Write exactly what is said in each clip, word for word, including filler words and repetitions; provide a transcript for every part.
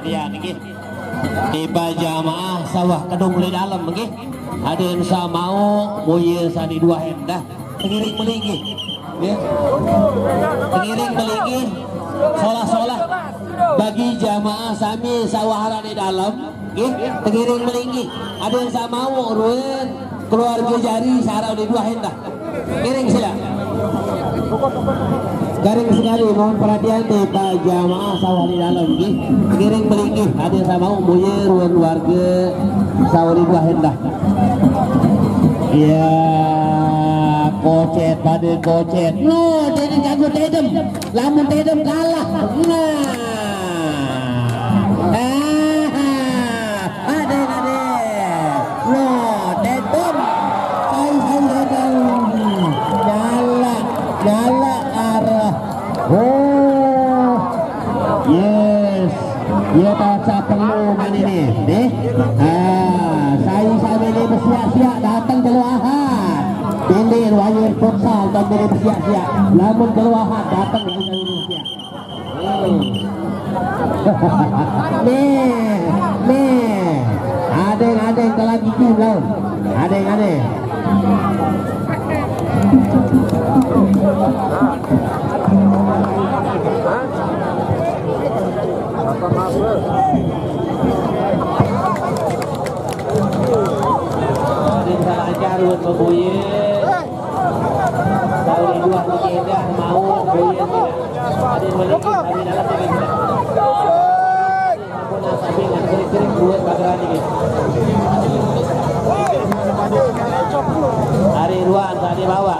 Dia niki. Tiba jamaah sawah kedung di dalam niki. Aden samau muye sani dua endah. Tengiring melinggih. Ya. Tengiring melinggih. Solah-solah bagi jamaah sami sawah di dalam. Nggih, tengiring melinggih. Aden samau ruwen keluarga jari sarau di dua endah. Ngiring sila. Garing sekali, mohon perhatian di Pak jamaah sawah di dalam, nggih. Ngiring melinggih, aden samau muye ruwen warga sawah di dua endah. Ya, kocet pada kocet. No, jadi jago tedem. Lamun tedem kalah. Nah. Ah, adeng, adeng. No, tedem. Sai, sai, sai, sai. Nyala, nyala arah. Oh. Yes. Ye taca perlu mani ni. Nih. Ah, sai, sai, ini bersiap-siap datang keluar. Pilih wayar futsal dan pilih bersiap-siap. Lamun keluar datang lagi dari Indonesia. Nih, nih. Adeng, adeng, kalau gigi lawan. Adeng, adeng. Adeng, salah ajar buat bebuye. Tahu di dua tidak mau, buye tidak. Adeng, balik, kami dalam tidak. Ari Ruan tadi bawa.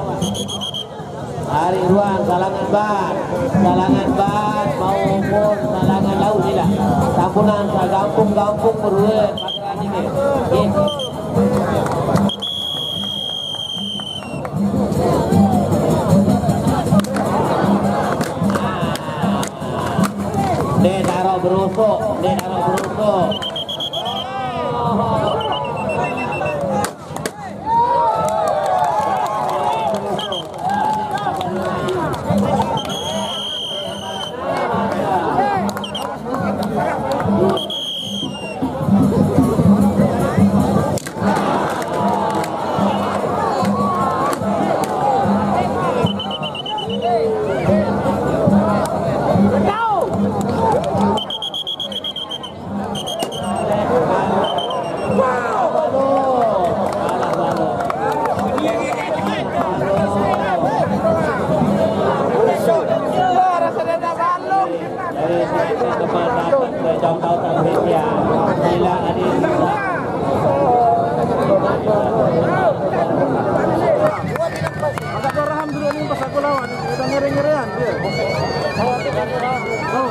Ari Ruan salangan bat. Salangan bat maupun salangan laut sila. Sampunan sagampung-gampung berue pageran ini. Nggih. Dek taruh berusuk, dek taruh berusuk. Agak orang dulu ni pas aku lawan, kita ngeri-ngerian dia. Oh, gajah, gajah. Oh.